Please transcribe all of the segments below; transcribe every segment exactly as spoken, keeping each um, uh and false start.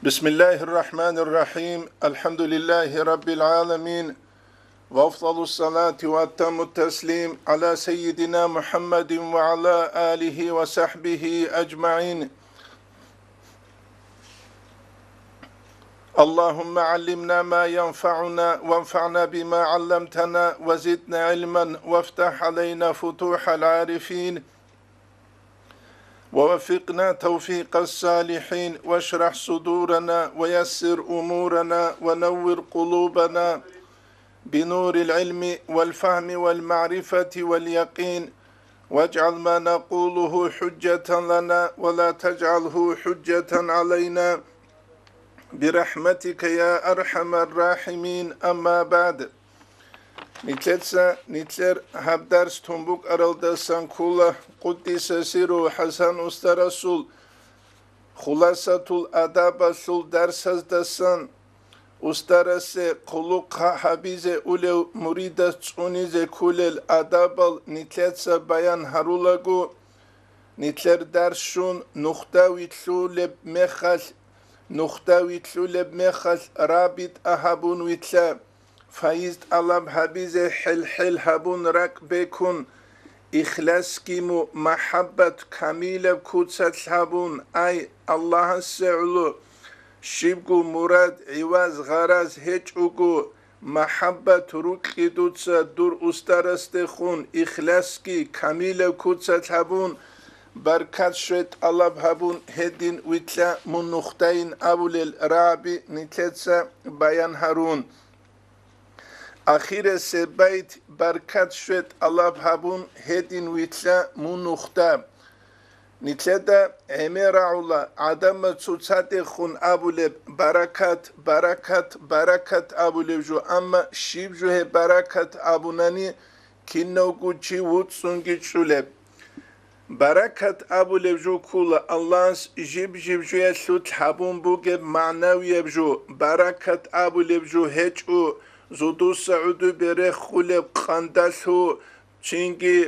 بسم الله الرحمن الرحيم. الحمد لله رب العالمين. وأفضل الصلاة وأتم التسليم على سيدنا محمد وعلى آله وصحبه أجمعين. اللهم علمنا ما ينفعنا وانفعنا بما علمتنا وزدنا علما وافتح علينا فتوح العارفين ووفقنا توفيق الصالحين واشرح صدورنا ويسر أمورنا ونور قلوبنا بنور العلم والفهم والمعرفة واليقين واجعل ما نقوله حجة لنا ولا تجعله حجة علينا برحمتك يا أرحم الراحمين. أما بعد. Нилъеца нилъер гьаб дарс тун букӀаралдасан ккола Къуддиса сирругьу ХӀасан устарасул Хуласатул адабалъул дарсаздасан. Устарасе хъулухъ гьабизе улев муридас цӀунизе кколел адабал нилъеца баян гьарулаго, нилъер дарс щун нухда вилълъулеб мехалъ, нухда вилълъулеб мехалъ рабитӀа гьабун вилълъа. Файз тӀалаб гьабизе хӀел-хӀел гьабун ракӀ бекун, ихласги му-, махӀаббат камилаб куцалъ гьабун, ай, Аллагьасе гӀоло, щибго мурад, гӀиваз, гъараз гьечӀого, махӀаббат рукьи дуца дур устарасдехун, ихласги камилаб куцалъ гьабун, баркат щве тӀалаб гьабун гьедин вилълъа мун нухдайин абулел рагӀаби нилъеца баян гьарун. Ахирасеб байт баркат щве тӀалаб гьабун гьедин вилълъа мун нухда. Нилъеда гӀемер рагӀула гӀадамаз цоцадехун абулеб баракат, баракат, баракат абулеб жо, амма щиб жо гьеб баракат абунани, кинавго чи вуцӀцӀунги чӀулеб. Баракат абулеб жо ккола Аллагьас жиб-жиб жоялъулъ гьабун бугеб магӀнавияб жо. Баракат абулеб жо гьечӀо зодуса гӀодобе рехулеб къандалъу, цинги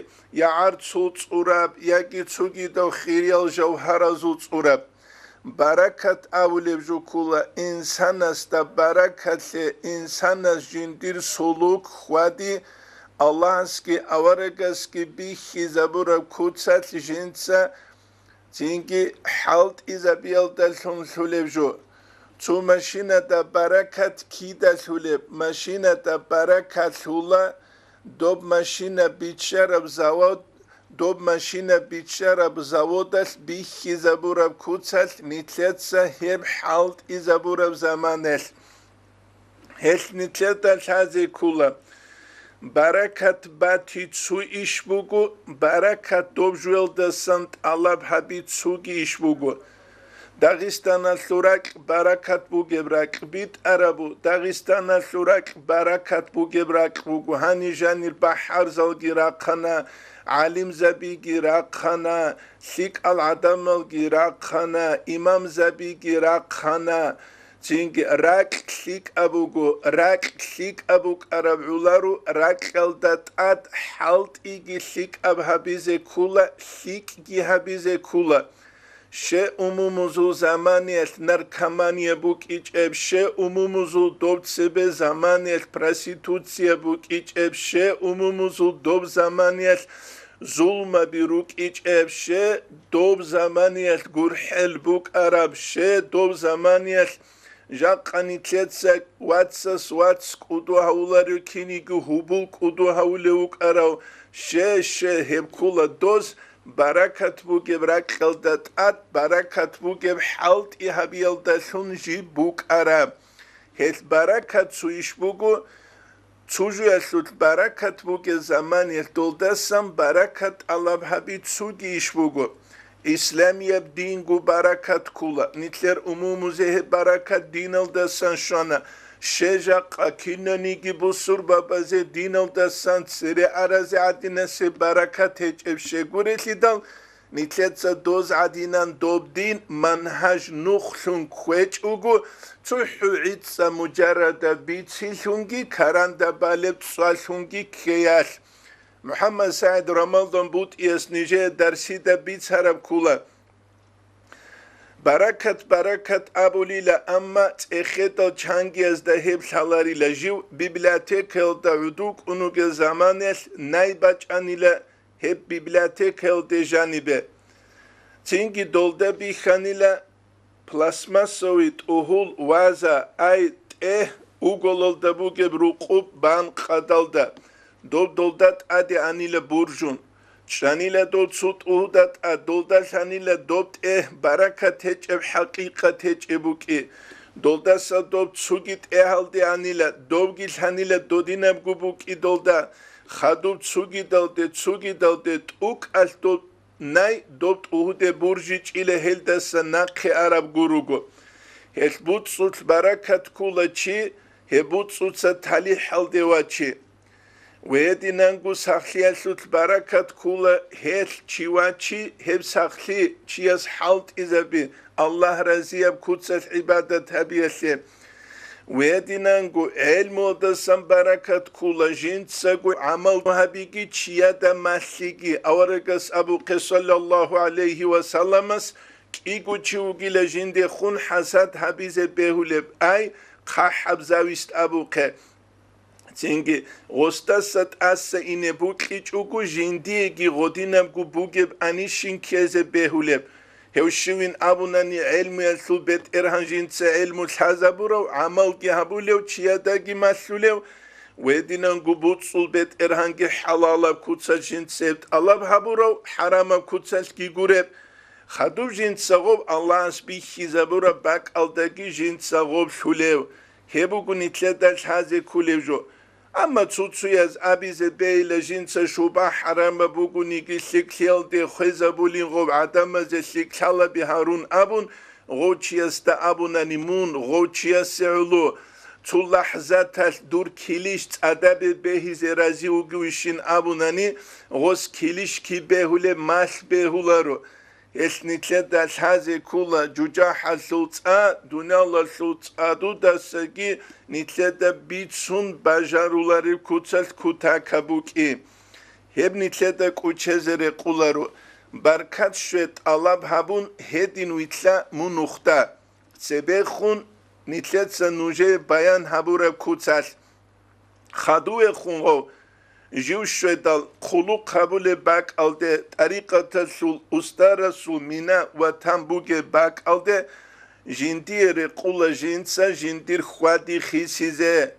ягӀар цул цӀураб яги цогидал хириял жавгьаразул цӀураб. Баракат абулеб жо ккола инсанасда баракатлъе, инсанас жиндир сулук хьвади, Аллагьасги аварагасги бихьизабураб куцалъ жинца цинги хӀалтӀизабиялдалъун лъулеб жо. Цо машинада баракат кида лъулеб? Машинада баракат лъула доб машина биччараб завод, доб машина биччараб заводалъ бихьизабураб куцалъ нилъеца гьеб хӀалтӀизабураб заманалъ. Гьелъ нилъеда лъазе ккола: баракат бати цу иш буго, баракат доб жуялдасан тӀалаб гьаби цуги иш буго. Дагъистаналъул ракь баракат бугеб ракь битӀарабу, Дагъистаналъул ракь баракат бугеб ракь буго. Гьанир жанир бахӀарзалги рахъана, гӀалимзабиги рахъана, лъикӀал гӀадамалги рахъана, имамзабиги рахъана. Цинги ракь лъикӀаб буго, ракь лъикӀаб букӀараб гӀоларо, ракьалда тӀад хӀалтӀиги лъикӀаб гьабизе ккола, лъикӀги гьабизе ккола. Ще умумузул заманиялъ наркомания букӀичӀеб, ще умумузул доб цебе заманиялъ проституция букӀичӀеб, ще умумузул доб заманиялъ зулмаби рукӀичӀеб, ще доб заманиялъ гурхӀел букӀараб, ще доб заманиялъ жакъа нилъеца вацас вац кӀуду гьавуларев киниги гьубул кӀуду гьавулев вукӀарав, ще, ще, гьеб ккола доз баракат бугеб ракьалда тӀад, баракат бугеб хӀалтӀи гьабиялдалъун жиб букӀараб. Гьелъ баракат цо иш буго, цо жуялъулъ баракат бугеб заманиялъ долдасан баракат тӀалаб гьаби цоги иш буго. Исламияб динго баракат ккола, нилъер умумузе гьеб баракат диналдасан щвана. Ще жакъа кинаниги бусурбабазе диналдасан цере аразе гӀадинасе баракат гьечӀеб щегурелъидал, нилъеца доз гӀадинан доб дин, мангьаж нухлъун кквечӀого, цохӀо гӀицӀа мужаррада бицилъунги каранда балеб цӀвалъунги ккеялъ. МухӀаммад СагӀид Рамазан БутӀияс нижее дарсида бицараб ккола. Баракат, баракат абулила, амма цӀехедал чангиязда гьеб лъаларила, жив библиотекаялда гӀодов кӀун вугел заманаялъ най бачӀанила гьеб библиотекаялде жанибе. Цинги долда бихьанила пластмассовый тӀугьул ваза, ай, тӀегь, уголалда бугеб рукъуб бан къадалда, доб долда тӀаде анила буржун. Чанила дов цо тӀугьуда тӀад, долда лъанила доб тӀегь баракат гьечӀеб хӀакъикъат гьечӀеб букӀи. Долдаса доб цоги тӀегьалде анила, добги лъанила додинабго букӀи долда. Хадуб цогидалде, цогидалде тӀукӀалъ доб най доб тӀугьуде буржичӀила гьелдаса нахъе араб гуруго. Гьелъ буцӀцӀулъ баракат ккула чи, гьеб буцӀцӀуца талихӀалде вачи. Гьединанго сахлъиялъулъ баракат ккула гьелъ чи вачи, гьеб сахлъи чияс хӀалтӀизаби, Аллагь разияб куцалъ гӀибадат гьабиялъе. Гьединанго гӀелмуялдасан баракат ккула, жинцаго гӀамал гьабиги чияда малъиги, аварагас абухъе, саллаллагьу гӀалайгьи ва салламас, кӀиго чи вугила жиндехун хӀасад гьабизе бегьулеб, ай, хъахӀаб завист абухъе. Цинги гъосдаса тӀаса ине букьичӀого жиндиеги гъодинабго бугеб анищин ккезе бегьулеб. Гьев щивин абунани гӀелмуялъул бетӀергьан жинца гӀелму лъазабурав, гӀамалги гьабулев, чиядаги малъулев, гьединанго буцӀцӀул бетӀергьанги хӀалалаб куцалъ жинца гьеб тӀалаб гьабурав, хӀарамаб куцалъги гуреб. Хадуб жинца гъоб Аллагьас бихьизабураб бакӀалдаги жинца гъоб лъулев. Гьеб буго нилъеда лъазе кколев жо. Амма цо-цояз абизе бейила жинца шуба хӀарамаб бугониги лъикӀлъиялде хвезабулин гъоб гӀадамазе лъикӀлъалаби гьарун абун, гъов чиясда абунани мун, гъов чиясе гӀоло, цо лахӀзаталъ дур килищ цӀадабе бегьизе рази вугевищин абунани, гъос килищ киб бегьулеб малъ бегьуларо. Гьелъ нилъеда лъазе ккола жужахӀалъул цӀа, дуниялалъул цӀадудасаги нилъеда бицун бажарулареб куцалъ кутакаб букӀи. Гьеб нилъеда кӀучезе рекъоларо, баркат щве тӀалаб гьабун, гьедин вилълъа мун нухда. Цебехун нилъеца нужее баян гьабураб куцалъ. Хадувехун гъов, жив щведал, хъулухъ гьабулеб бакӀалде, тӀарикъаталъул устарасул мина ва там бугеб бакӀалде, жиндие рекъула жинца жиндир хьвади хисизе,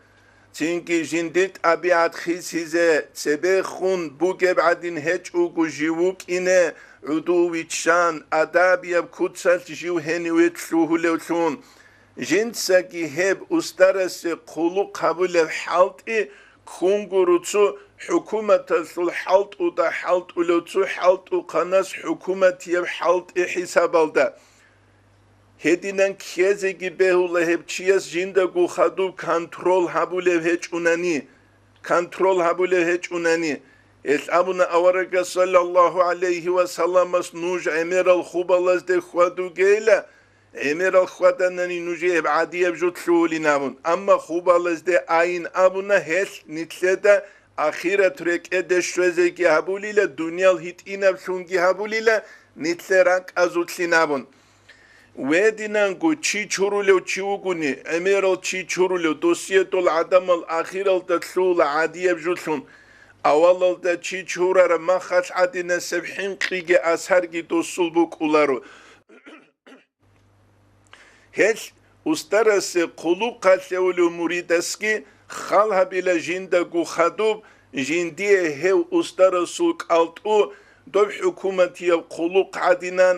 цинги жиндир тӀабигӀат хисизе, цебехун бугеб гӀадин гьечӀого жив вукӀине, гӀуду виччан, адабияб куцалъ жив гьениве лъугьулевлъун. Жинцаги гьеб устарасе хъулухъ гьабулеб хӀалтӀи ккун гуро цо хӀукуматалъул хӀалтӀуда хӀалтӀулев цо хӀалтӀухъанас хӀукуматияб хӀалтӀи хӀисабалда. Гьединан ккезеги бегьула гьеб чияс жиндаго хадуб контрол гьабулев гьечӀунани, контрол гьабулев гьечӀунани. Гьелъ абуна аварагас, саллаллагьу гӀалайгьи ва салламас, нуж гӀемерал хубалазде хьвадугейила, гӀемерал хьваданани нужее гьеб гӀадияб жо лъугьулин абун, амма хубалазде айин абуна гьелъ нилъеда ахират рекӀеде щвезеги гьабулила, дуниял гьитӀинаблъунги гьабулила, нилъе ракӀазулъин абун. Гьединанго чи чурулев чи вугони, гӀемерал чи чурулев, досие дол гӀадамал ахиралда лъугьула гӀадияб жолъун, авалалда чи чурараб махалъ гӀадинасеб хӀинкъиги асарги досул букӀуларо. Гьелъ устарасе хъулухъалъе улев муридасги хал гьабила жиндаго хадуб, жиндие гьев устарасул кӀалтӀу, доб хӀукуматияб хъулухъ гӀадинан,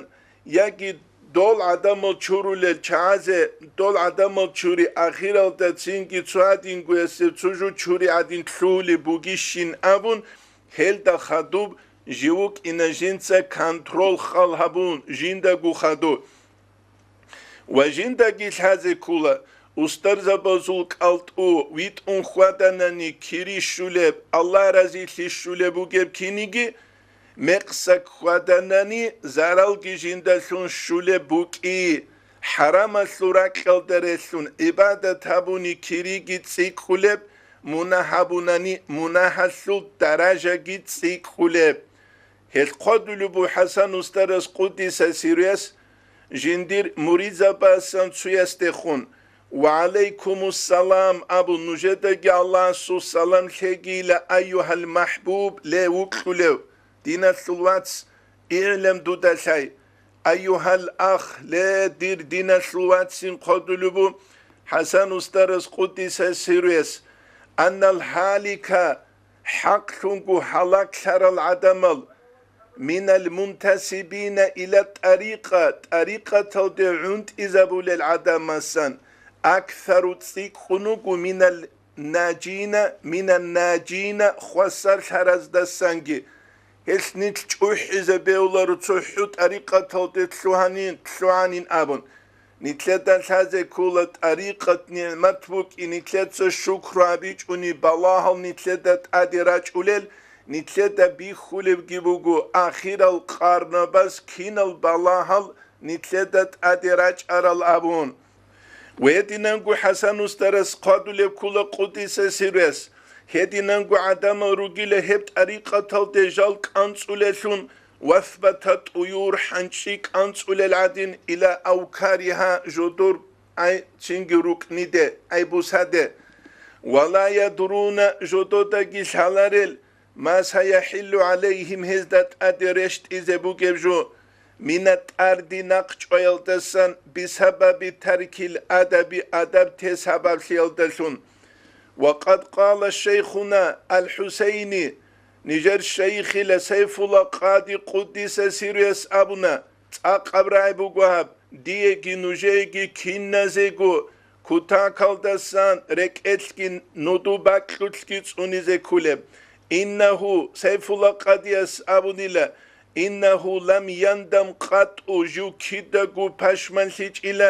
яги дол гӀадамал чурулел чагӀазе, дол гӀадамал чури ахиралда цинги цо гьадингоясеб цо жо чури гӀадин лъугьулеб бугищин абун, гьелда хадуб, жив вукӀина жинца контрол хал гьабун, жиндаго хадуб. Ва жиндаги лъазе ккола, устарзабазул кӀалтӀу витӀун хьваданани кири щулеб, Аллагь разилъи щулеб бугеб киниги, мекъсак хьваданани заралги жиндалъун щулеб букӀи, хӀарамалъул ракьалда релълъун гӀибадат гьабуни кириги цӀикӀкӀулеб, мунагь гьабунани мунагьалъул даражаги цӀикӀкӀулеб. Гьелъ хъвадулеб буго ХӀасан устарас къуддиса сирруяс, жиндир муридзабасан цуясдехун, «Ва гӀалайкумуссалам» абун, нужедаги Аллагьасул салам лъегийила, «айюгьал махӀбуб», ле вукьулев, диналъул вац, игӀлам дуда лъай, «айюгьал ах», ле дир диналъул вацин хъодулеб бу ХӀасан устарас къуддиса сирруяс, «аннал гьалика», хӀакълъунго гьалаглъарал гӀадамал, «минал мунтасибина ила тӀарикъа», тӀарикъаталде гӀунтӀизабулел гӀадамасан, «аксару», цӀикӀкӀун вуго, «минал наджина», «минан наджина», хвасарлъараздасанги. Гьелъ нилъ чӀухӀизе бегьуларо цохӀо тӀарикъаталде лъугьанин, лъугьанин абун. Нилъеда лъазе ккола тӀарикъат нигӀмат букӀин, нилъеца шукру гьабичӀони балагьал нилъеда тӀаде рачӀулел, нилъеда бихьулебги буго ахирал къарнабаз кинал балагьал нилъеда тӀаде рачӀарал абун. Гьединанго ХӀасан устарас хъвадулеб ккола къуддиса сирруяс, гьединанго гӀадамал ругила гьеб тӀарикъаталде жал кӀанцӀулеллъун, «васбата тӀуюр», хӀанчӀи кӀанцӀулел гӀадин, «ила авкаригьа», жодор, ай, цинги рукӀниде, ай, бусаде. «Ва ла ядруна», жододаги лъаларел, «ма саяхӀиллу гӀалайгьим», гьезда тӀаде рещтӀизе бугеб жо, «мина тӀарди», нахъчӀваялдасан, «бисабаби таркил адаби», адаб те сабаблъиялдалъун. «Ва къад къала шайхуна ал-ХӀусайни», нижер шайихила Сайфулла къади къуддиса сирруяс абуна, цӀакъаб рагӀи буго гьаб, диеги нужееги киназего кутакалдасан рекӀелъги нуду бакьулъги цӀунизе кколеб. «Иннагьу», Сайфулла къадияс абунила, «иннагьу лам яндам къатӀу», жив кидаго пашманлъичӀила,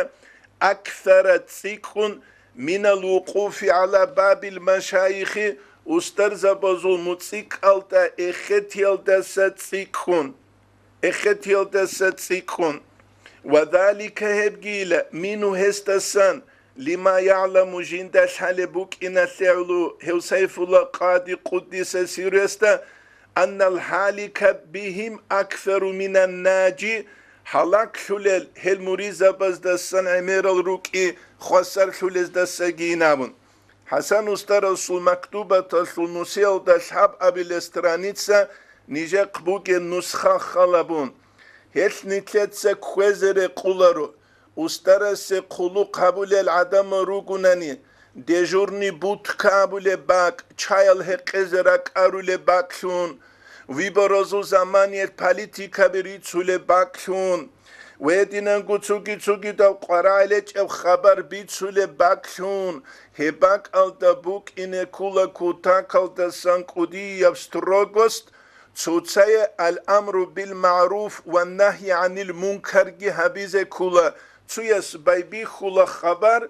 «аксара», цӀикӀкӀун, «минал вукъуфи гӀала бабил машайихи», устарзабазул муцӀикӀалда эхетиялдаса цӀикӀкӀун. Эхетиялдаса цӀикӀкӀун. «Ва залика», гьебгийила, «мину», гьесдасан, «лима ягӀламу», жинда лъалеб букӀиналъе гӀоло гьев Сайфулла къади къуддиса сирруясда, «аннал гьалика бигьим аксару минан наджи», гьалаглъулел гьел муридзабаздасан гӀемерал рукӀи хвасарлъулездасагийин абун. ХӀасан устарасул мактубаталъул нусиялда лъабабилеб страница нижехъ бугеб нусха халабун. Гьелъ нилъеца кквезе рекъоларо, устарасе хъулухъ гьабулел гӀадамал ругунани, дежурный будка абулеб бакӀ, чаял гьекъезе ракӀарулеб бакӀлъун, выборазул заманиялъ политикаби рицулеб бакӀлъун, гьединанго цоги-цогидал къваригӀел гьечӀеб хабар бицулеб бакӀлъун, гьеб бакӀалда букӀине ккола кутакалдасан кӀудияб строгость, цоцае ал-амру бил-магӀруф ва нагьи гӀанил мункарги гьабизе ккола, цуяс байбихьула хабар,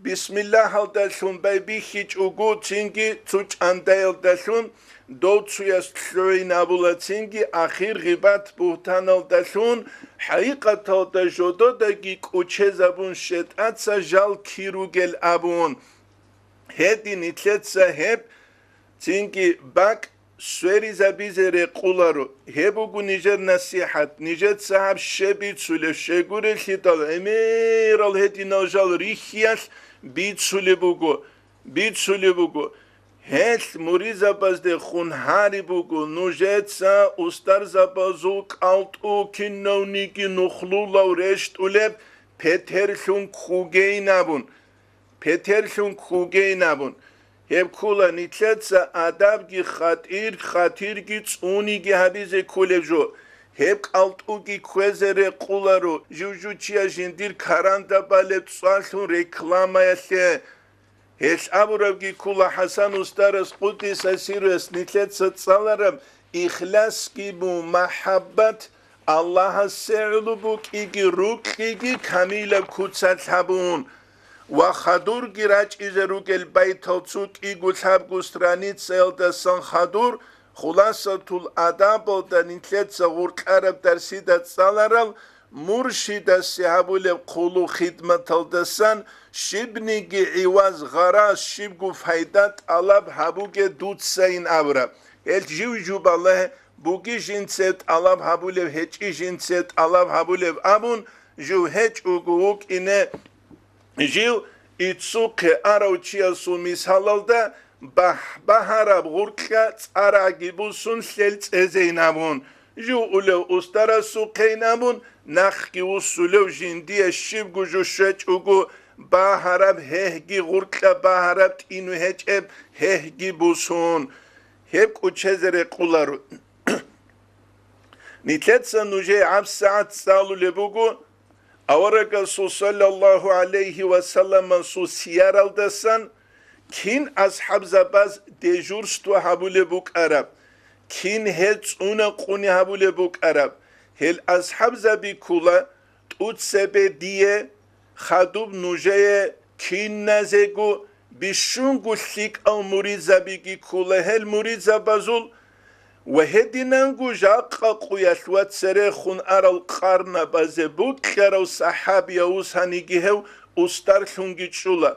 бисмиллагьалдалъун байбихьичӀого, цинги цо чӀандаялдалъун, дов цуяс лъугӀин абула, цинги ахир гъибат-бугьтаналдалъун, хӀакъикъаталда жододаги кӀочезабун, щетӀаца жал кир ругел абун. Гьедин нилъеца гьеб цинги бакӀ сверизабизе рекъоларо. Гьеб буго нижер насихӀат, нижеца гьаб щиб бицулеб, щегурелъидал гӀемерал гьединал жал рихьиялъ бицулеб буго, бицулеб буго. Гьелъ муридзабаздехун гьари буго, нужеца устарзабазул кӀалтӀу кинавниги нухлулав рещтӀулеб петерлъун ккугейин абун. Петерлъун ккугейин абун. Гьеб ккола нилъеца адабги хатӀир, хатирги цӀуниги гьабизе кколеб жо. Гьеб кӀалтӀуги кквезе рекъоларо, жив-жив чияс жиндир каранда балеб цӀвалъун рекламаялъе. Гьелъ абурабги ккола ХӀасан устарас къуддиса сирруяс нилъеца цӀалараб ихласги бу-, махӀаббат, Аллагьасе гӀоло букӀиги, рукьиги камилаб куцалъ гьабун ва хадурги рачӀизе ругел байтал цо кӀиго лъабго страницаялдасан хадур, Хуласатул адабалда нилъеца гъоркьараб дарсида цӀаларал муршидасе гьабулеб хъулу-хидматалдасан щибниги гӀиваз, гъараз, щибго пайда тӀалаб гьабуге дуцайин абураб. Гьел жив-жуб Аллагь буги жинце тӀалаб гьабулев, гьечӀи жинце тӀалаб гьабулев абун, жив гьечӀого вукӀине, жив иццухъе арав чиясул мисалалда бахӀ-, багьараб гъуркьа цӀарагӀги бусун лъел цӀезейин абун, жив улев устарасухъейин абун, нахъги вуссулев жиндие щибго жо щвечӀого багьараб, гьегьги гъуркьа багьараб, тӀину гьечӀеб гьегьги бусун. Гьеб кӀучезе рекъоларо. Нилъеца нужее гьабсагӀат цӀалулеб буго, аварагасул саллаллагьу гӀалайгьи ва салламасул сияралдасан кин асхӀабзабаз дежурство гьабулеб букӀараб, кин гьез цӀуна-къуни гьабулеб букӀараб. Гьел асхӀабзаби ккола тӀуцебе дие, хадуб нужее киназего бищунго лъикӀал муридзабиги ккола гьел муридзабазул ва гьединанго жакъа къуялъ ва церехун арал къарнабазе букьарав сахӀабияв вуссаниги гьев устарлъунги чӀула.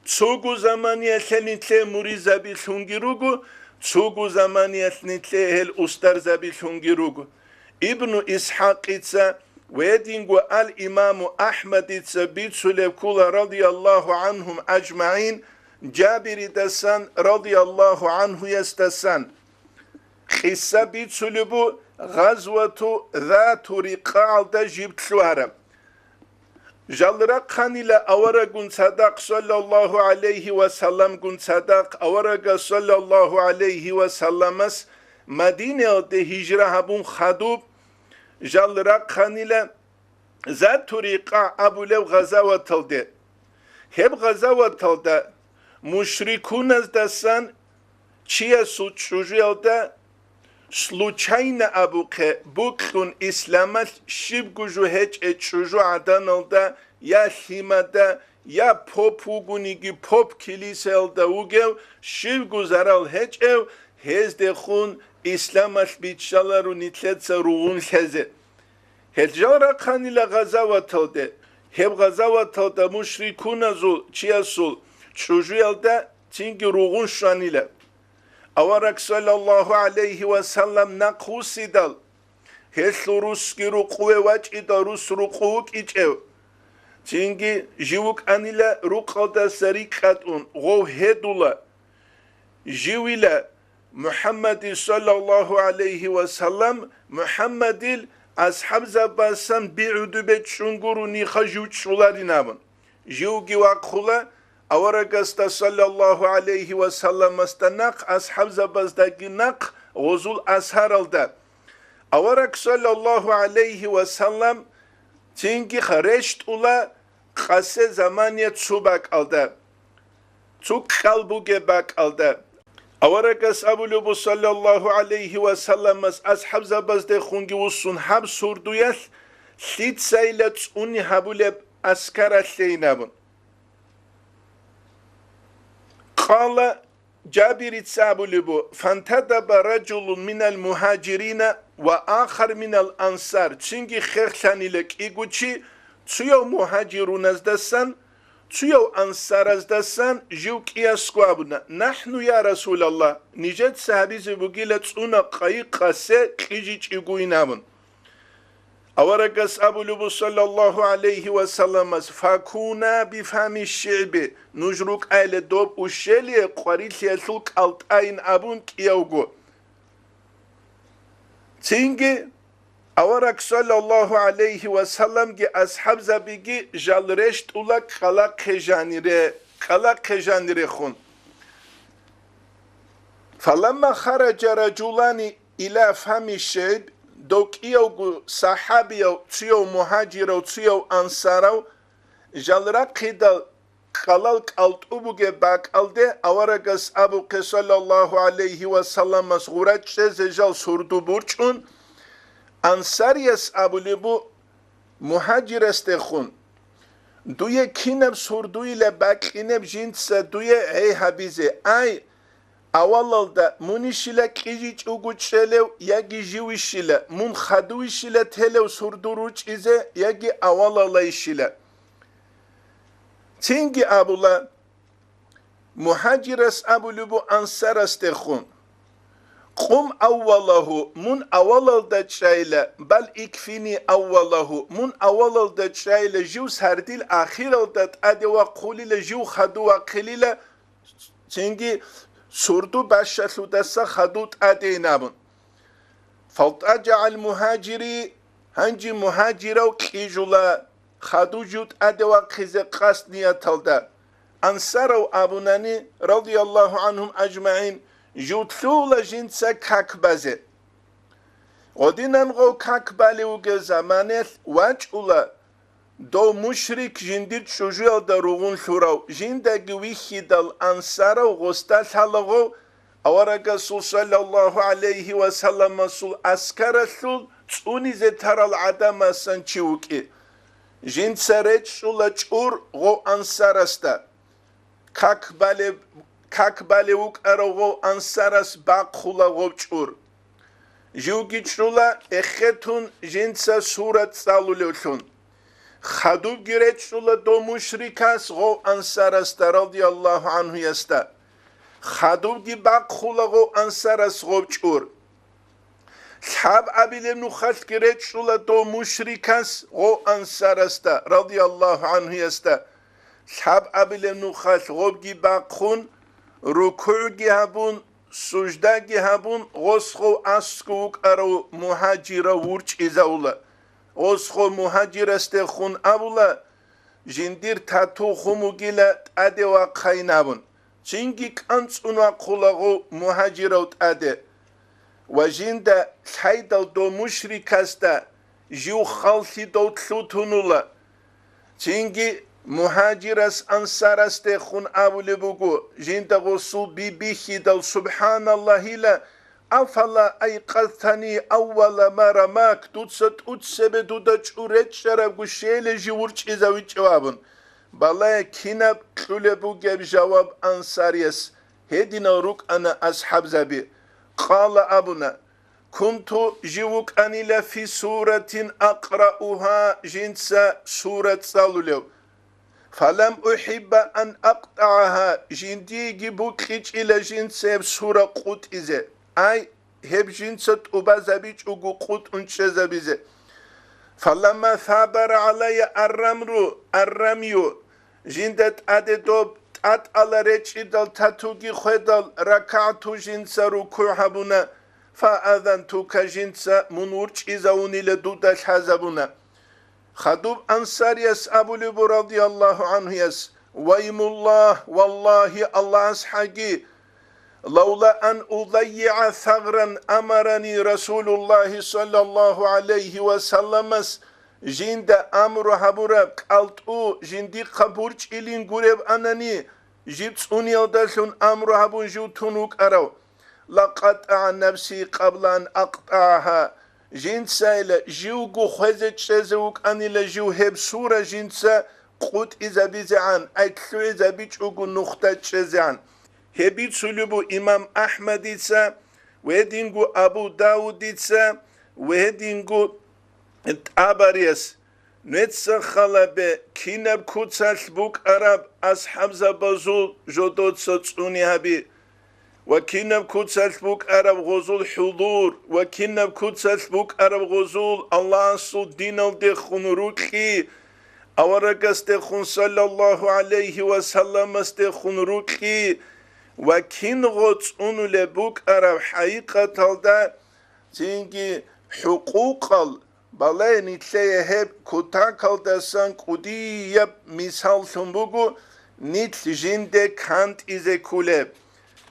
Цого заманиялъе нилъее муридзабилъунги руго, цого заманиялъ нилъее гьел устарзабилъунги руго. Ибну ИсхӀакъица ва гьединго ал-Имаму АхӀмадица бицулеб ккола, радияллагьу гӀанхум ажмагӀин, Жабиридасан, радияллагьу гӀанхуясдасан, къисса бицулеб бу гъазвату Зату Рикъагьалда жиб лъугьараб. Жал рахъанила аварагун цадахъ, саллаллагьу гӀалайгьи ва салламгун цадахъ, аварага, саллаллагьу гӀалайгьи ва салламас, Мадинаялде гьижра гьабун хадуб, жал рахъанила Зату Рикъа абулев гъазаваталде. Гьеб гъазаваталда мушрикуназдасан чиясул чӀужуялда случайно абухъе букьун исламалъ щибго жо гьечӀей чӀужугӀаданалда, я лъимада, я поп вугониги, поп килисаялда вугев, щибго зарал гьечӀев, гьездехун исламалъ биччаларо нилъеца ругъун лъезе. Гьел жал рахъанила гъазаваталде. Гьеб гъазаваталда мушрикуназул чиясул чӀужуялда цинги ругъун щванила. Авараг, саллаллагьу гӀалайгьи ва саллам, нахъвуссидал, гьелъул русги рукъуве вачӀидал, рус рукъу вукӀичӀев, цинги жив вукӀанила рукъалдаса рикӀкӀатӀун, гъов гьедула. Живила МухӀаммадил, саллаллагьу гӀалайгьи ва саллам, МухӀаммадил асхӀабзабасан би гӀодобе чӀун гурониха жив чӀоларин абун. Живги вахъула аварагасда, саллаллагьу гӀалайгьи ва салламасда нахъ, асхӀабзабаздаги нахъ гъозул асаралда. Авараг, саллаллагьу гӀалайгьи ва саллам, цинги ха рещтӀула къасе замания цо бакӀалда, цо кьал бугеб бакӀалда. Аварагас абулеб бу, саллаллагьу гӀалайгьи ва салламас асхӀабзабаздехунги вуссун гьаб сурдуялъ лъицайила цӀуни гьабулеб аскаралъейин абун. Къала Жабирица абулеб бу: «Фантадаба ражулун минал мухӀажирина ва ахар минал ансар», цинги хехлъанила кӀиго чи, цуяв мухӀажируназдасан, цуяв ансараздасан жив кӀиясго абуна: «НахӀну, я Расулаллагь, нижеца гьабизе бугила цӀуна къайи къасе кьижичӀигойин», абун. Аварагас абулеб бу, саллаллагьу гӀалайгьи ва салламас: «Факуна бифами шигӀби», нуж рукӀайла доб ущелие къварилъиялъул кӀалтӀайин абун кӀиявго. Цинги авараг, саллаллагьу гӀалайгьи ва салламги асхӀабзабиги жал рещтӀула кьалахъе жанире, кьалахъе жанирехун. Фаламма хараджа ражулани ила фами шигӀб, дов кӀиявго сахӀабияв, цуяв мухӀажирав, цуяв ансарав, жал рахъидал кьалал кӀалтӀу бугеб бакӀалде аварагас абухъе, саллаллагьу гӀалайгьи ва салламас гъура чӀезе жал сурду бурчӀун, ансарияс абулеб бу мухӀажирасдехун: «Дуе кинаб сурдуйила бакьинеб жинца дуе гӀей гьабизе? Ай, авалалда мунищила кьижичӀого чӀелев, яги живищила, мун хадувищила телев сурду ручӀизе, яги авалалайищила?» Цинги абула, мухӀажирас абулеб бу ансарасдехун: Къум аввалагьу, мун авалалда чӀайла, бал икфини аввалагьу, мун авалалда чӀайла, жив сардил ахиралда тӀаде вахъулила, жив хадув вахъилила, цинги сурду бащалъудаса хадув тӀадейин абун. ФалтӀаджагӀал мугьажири, гьанже мугьажирав кьижула, хадув жив тӀаде вахъизе къасд нияталда. Ансарав абунани, радияллагьу гӀанхум ажмагӀин, жив лъугьула жинца как базе. Гъодинан гъов как балев вугев заманаялъ вачӀула дов мушрик жиндир чӀужуялда ругъун лъурав, жиндаги вихьидал ансарав гъосда лъала гъов, аварагасул саллаллагьу гӀалайгьи ва салламасул аскаралъул цӀунизе тарал гӀадамасан чи вукӀи. Жинца речӀчӀула чӀур гъов ансарасда. Как балеб-, как балев вукӀарав гъов ансарас бахъула гъов чӀур. Живги чӀула эхетун жинца сурат цӀалулевлъун. Хадубги речӀчӀула дов мушрикас гъов ансарасда, радияллагьу гӀанхуясда. Хадубги бахъула гъов ансарас гъов чӀур. Лъаб абилеб нухалъги речӀчӀула дов мушрикас гъов ансарасда, радияллагьу гӀанхуясда. Лъаб абилеб нухалъ гъобги бахъун, рукугӀги гьабун, суждаги гьабун, гъос гъов аскӀов вукӀарав мугьажирав вурчӀизавула. Гъос гъов мугьажирасдехун абула, жиндир тату хун вугила тӀаде вахъайин абун, цинги кӀанцӀун вахъула гъов мугьажирав тӀаде. Ва жинда лъайдал дов мушрикасда жив халлъидал лъутунула. Цинги мугьажирас ансарасдехун абулеб буго, жинда гъосул би бихьидал, субхӀаналлагьила, афала айкъазтани аввала ма рамак, дуца тӀуцебе дуда чӀур речӀчӀарабго щейила жив вурчӀизавичӀев абун. Балагье кинаб кьулеб бугеб жаваб ансарияс, гьединал рукӀана асхӀабзаби. Къала абуна, кунту жив вукӀанила фи суратин акъраугьа, жинца сура цӀалулев. Фалам ухӀибба ан акътӀагӀагьа, жиндиеги букьичӀила жинца гьеб сура къутӀизе. Ай, гьеб жинца тӀубазабичӀого къутӀун чӀезабизе. Фаламма сабара гӀалайя аррамру, аррамю, жинда тӀаде доб тӀатӀала речӀчӀидал татуги хведал, ракагӀту жинца рукугӀ гьабуна, фаазантука жинца мун вурчӀизавунила дуда лъазабуна. Хадуб ансарияс абулеб буго радияллагьу гӀанхуяс, ваймуллагь, валлагьи, Аллагьас хӀаги, лавла ан удаййигӀа сагъран амарани Расулуллагьи саллаллагьу гӀалайгьи ва салламас, жинда амру гьабураб кӀалтӀу жиндихъа бурчӀилин гуреб анани, жиб цӀуниялдалъун амру гьабун жив тун вукӀарав. ЛакъатӀагӀа нафси къабла ан акътӀагӀагьа, жинцайила живго хвезе чӀезе вукӀанила жив гьеб сура жинца къутӀизабизегӀан, ай лъугӀизабичӀого нухда чӀезегӀан. Гьеб бицулеб бу имам АхӀмадица, ва гьединго Абу Давудица, ва гьединго ТӀабарияс. Нуеца халабе кинаб куцалъ букӀараб асхӀабзабазул жодоца цӀуни гьаби, ва кинаб куцалъ букӀараб гъозул хӀузур, ва кинаб куцалъ букӀараб гъозул Аллагьасул диналдехун рукьи, аварагасдехун саллаллагьу гӀалайгьи ва салламасдехун рукьи, ва кин гъо цӀунулеб букӀараб хӀакъикъаталда, цинги хӀукъукъал Балай, нилъее гьеб кутакалдасан кӀудияб мисаллъун буго нилъ жинде кантӀизе кколеб.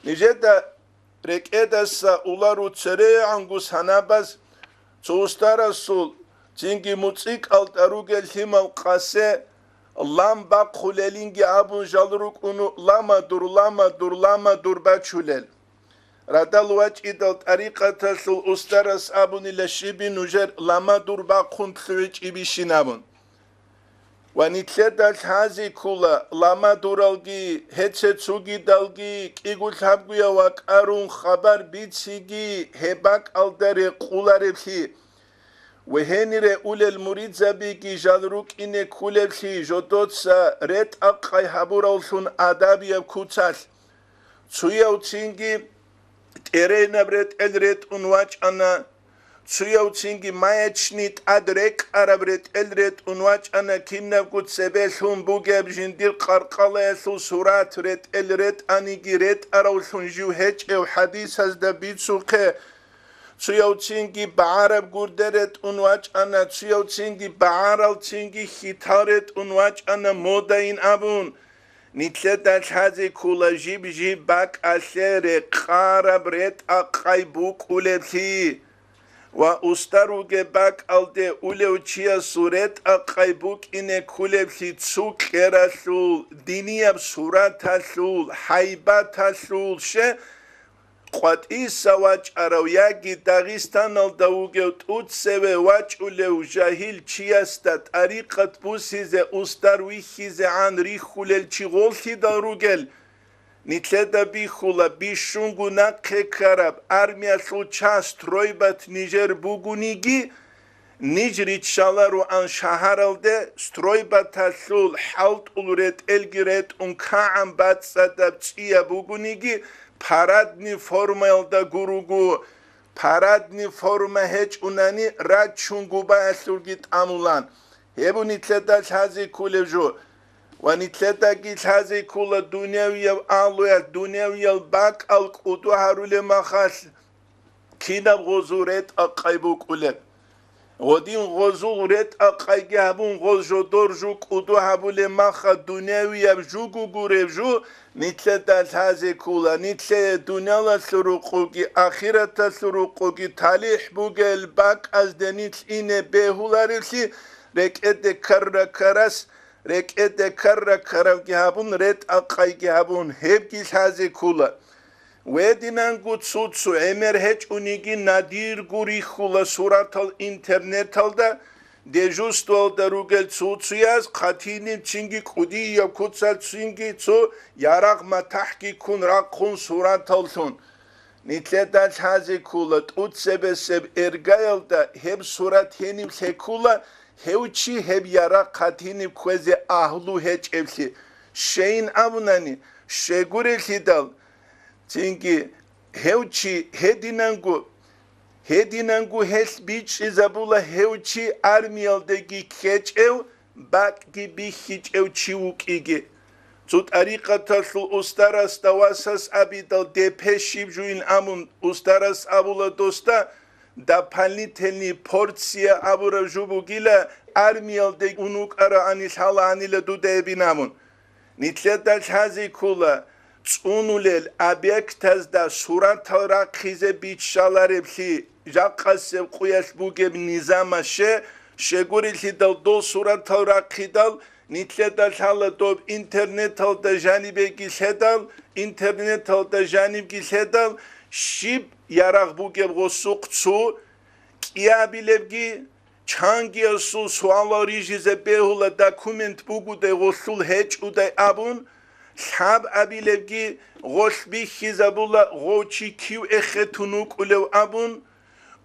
Нижеда рекӀедаса улару церегӀанго санабаз цо устарасул цинги муцӀикӀалда ругел лъимал къасе лам бахъулелинги абун жал рукӀуну, ламадур, ламадур, ламадур бачулел. Радал вачӀидал тӀарикъаталъул устарас абунила щиби нужер ламадур бахъун лъугӀичӀебищин абун. Ва нилъеда лъази ккола ламадуралги, гьеце цугидалги кӀиго-лъабгояв вакӀарун хабар бициги гьеб бакӀалда рекъулареблъи. Ва гьенире улел муридзабиги жал рукӀине кколеблъи жодоца ретӀа-къай гьабуравлъун адабияб куцалъ. Цуяв цинги тӀеренаб ретӀел ретӀун вачӀана, цуявцинги маячни тӀад рекӀараб ретӀел ретӀун вачӀана, кинабго цебе лъун бугеб жиндир къаркъалаялъул сурат ретӀел ретӀаниги ретӀаравлъун жив гьечӀев хӀадисазда бицухъе, цуявцинги багӀараб гурде ретӀун вачӀана, цуявцинги багӀаралцинги хьитал ретӀун вачӀана модайин абун. Нилъеда лъазе ккола жиб-жиб бакӀалъе рекъараб ретӀа-къай букӀулеблъи ва устар вугеб бакӀалде улев чиясул ретӀа-къай букӀине ккулеблъи цу кьералъул, динияб сураталъул, хӀайбаталъул, ще, къватӀиса вачӀарав яги Дагъистаналда вугев тӀуцеве вачӀулев жагьил чиясда тӀарикъат бусизе устар вихьизегӀан рихьулел чи гъоллъидал ругел. Нилъеда бихьула, бищунго нахъе ккараб армиялъул часть стройбат нижер бугониги, ниж риччалароан шагьаралде стройбаталъул хӀалтӀул ретӀелги ретӀун кагӀан бацӀцӀадаб цӀияб бугониги, парадный формаялда гуруго, парадный форма гьечӀунани рачун губаялъулги тӀамулан. Гьеб нилъеда лъазе кколеб жо. Ва нилъедаги лъазе ккола дунявияб агьлуялъ, дунявиял бакӀал кӀуду гьарулеб махалъ, кинаб гъозул ретӀа-къай букӀулеб? Гъодин гъозул ретӀа-къайги гьабун, гъоз жодор жу кӀуду гьабулеб маха дунявияб жуго гуреб жу, нилъеда лъазе ккола, нилъее дуниялалъул рукъуги ахираталъул рукъуги талихӀ бугел бакӀазде нилъ ине бегьуларевлъи, рекӀеде ккарра-ккарас, рекӀеде ккарра-ккаравги гьабун, ретӀа-къайги гьабун, гьебги лъазе ккола. Гьединанго цо-цо гӀемер гьечӀониги надирго рихьула суратал интернеталда, дежурствоялда ругел цо-цояз хъатиниб чинги кӀудияб куцалъ чинги цо ярагъ матахӀги ккун рахъун сураталлъун. Нилъеда лъазе ккола тӀуцебесеб эргаялда гьеб сурат гьениб лъекула, гьев чи гьеб ярагъ хъатиниб кквезе агьлу гьечӀеблъи. Щейин абунани, щегурелъидал, цинги гьев чи гьединанго, гьединанго гьелъ бичӀчӀизабула гьев чи армиялдеги ккечӀев, бакӀги бихьичӀев чи вукӀиги. Цо тӀарикъаталъул устарасда васас абидал, депе щиб жуин абун, устарас абула досда, дополнительный порция абураб жо бугила, армиялде ун вукӀараани лъалаанила дуда гьебин абун. Нилъеда лъазе ккола цӀунулел объектазда суратал рахъизе биччалареблъи, жакъасеб къуялъ бугеб низамаще, щегурелъидал дол суратал рахъидал, нилъеда лъала доб интернеталда жанибеги лъедал, интернеталда жанибги лъедал, щиб ярагъ бугеб гъосухъ цо кӀиабилебги, чангиясул суалал рижизе бегьула документ бугодай гъолъул гьечӀодай абун, лъаб абилебги гъолъ бихьизабула гъов чи кив эхетун вукӀулев абун,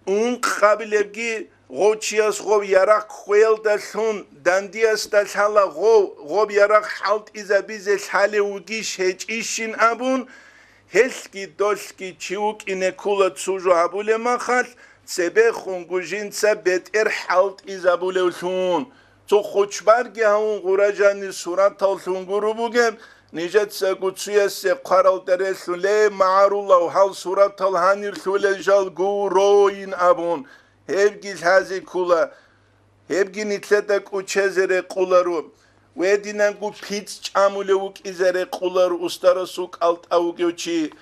ункъ абилебги гъов чияс гъов ярагъ хвеялдалъун дандиясда лъала гъов, гъоб ярагъ хӀалтӀизабизе лъалев вугищ гьечӀищин абун, гьелъги долъги чи вукӀине ккула цо жо гьабулеб махалъ, цебехунго жинца бетӀер хӀалтӀизабулевлъун. Цо хучбарги гьавун гъура жанир сураталлъун гуро бугеб, нижецаго цуясе хъваралда релълъун, ле, магӀарулав, гьал суратал гьанир лъулел жал гуроин абун, гьебги лъазе ккула. Гьебги нилъеда кӀучезе рекъуларо, гьединанго пицӀ чӀамулев вукӀизе рекъуларо устарасул кӀалтӀа вугев чи,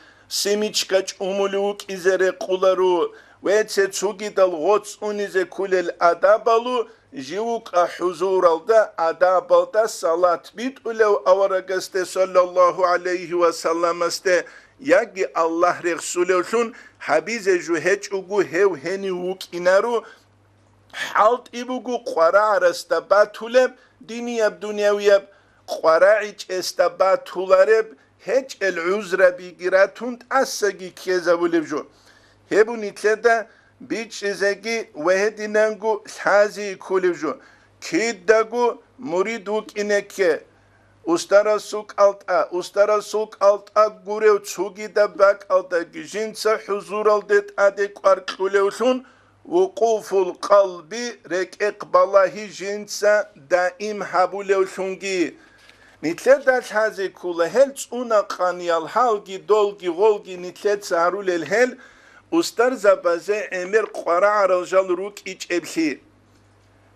семечка чӀумулев вукӀизе рекъуларо, ва цецугидал гъоцӀ унизе ккулел адабалу, жив вукӀа хӀузуралда, адабалда салат битӀулев аварагасде, саллаллагьу гӀалайгьи ва салламасде, яги Аллагь рехсулевлъун гьабизе жо гьечӀого гьев гьенив вукӀинаро, хӀалтӀи буго къварагӀарасда батулеб, динияб-дунявияб къварагӀичӀесда батулареб, гьечӀел гӀузрабиги ратун тӀасаги ккезабулеб жо. Гьеб нилъеда бичӀчӀизеги ва гьединанго лъази кколеб жо. Кидаго мурид вукӀине кке. Устарасул кӀалтӀа, устарасул кӀалтӀа гурев цогидаб бакӀалдаги жинца хӀузуралде тӀаде кӀвар кьулевлъун, вукъуфул къалби, рекӀехъ балагьи жинца даим гьабулевлъунги. Нилъеда лъазе ккола гьел цӀунахъаниял гьалги долги гъолги нилъеца гьарулел гьел устарзабазе гӀемер къварагӀарал жал рукӀичӀеблъи.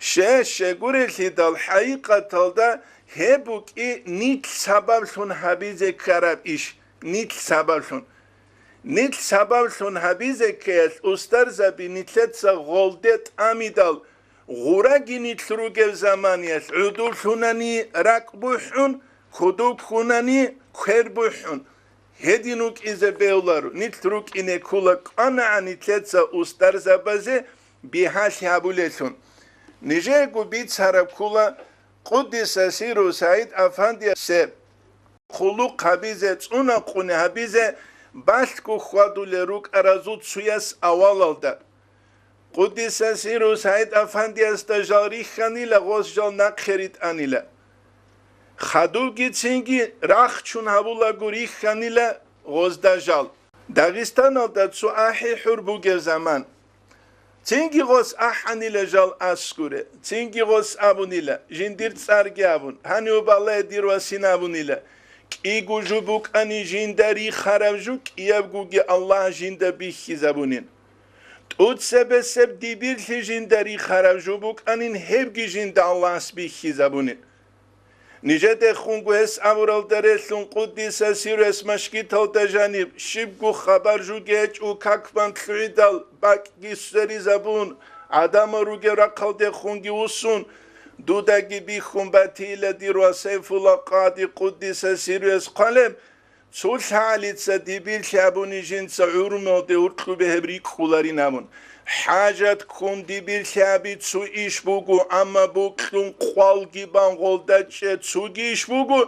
Ще, щегурелъидал, хӀакъикъаталда гьеб букӀи нилъ сабаблъун гьабизе ккараб иш, нилъ сабаблъун. Нилъ сабаблъун гьабизе ккеялъ устарзаби нилъеца гъолде тӀамидал, гъураги нилъ ругев заманиялъ гӀодов лъунани ракӀ бухӀун, кодов ккунани квер бухӀун. Гьедин вукӀизе бегьуларо, нилъ рукӀине ккола кӀванагӀан нилъеца устарзабазе бигьалъи гьабулелъун. Нижеего бицараб ккола Къуддиса сиру СагӀид Афандиясе хъулухъ гьабизе, цӀунахъуни гьабизе балъго хьвадулел рукӀаразул цуяс авалалда. Къуддиса сиру СагӀид Афандиясда жал рихьанила, гъос жал нахъе ритӀанила. Хадубгицинги рахчун гьабулаго рихьанила гъозда жал. Дагъистаналда цо ахӀи-хӀур бугеб заман. Цинги гъос ахӀанила жал аскуре, цинги гъос абунила, жиндир цӀарги абун, гьанив балай дир васин абунила, кӀиго жо букӀани жинда рихараб жо кӀиябгоги Аллагь жинда бихьизабунин. ТӀуцебесеб дибирлъи жинда рихараб жо букӀанин, гьебги жинда Аллагьас бихьизабунин. Нижедехунго гьес абуралда релълъун, Къуддиса сиру, гьес машгиталда жаниб щибго хабар жуги гьечӀо, какбан лъугӀидал бакӀги сверизабун, гӀадамал ругел рахъалдехунги вуссун, дудаги бихьун батила дир ва Сайфула Къади, Къуддиса сиру, гьес хъвалеб, цо лъагӀалица дибирлъи абуни жинца гӀурумалде гьуркьубе гьеб рикӀкӀуларин абун. ХӀажат ккун дибирлъи аби цо иш буго, амма бокьун къвалги бан гъолда чӀе цоги иш буго,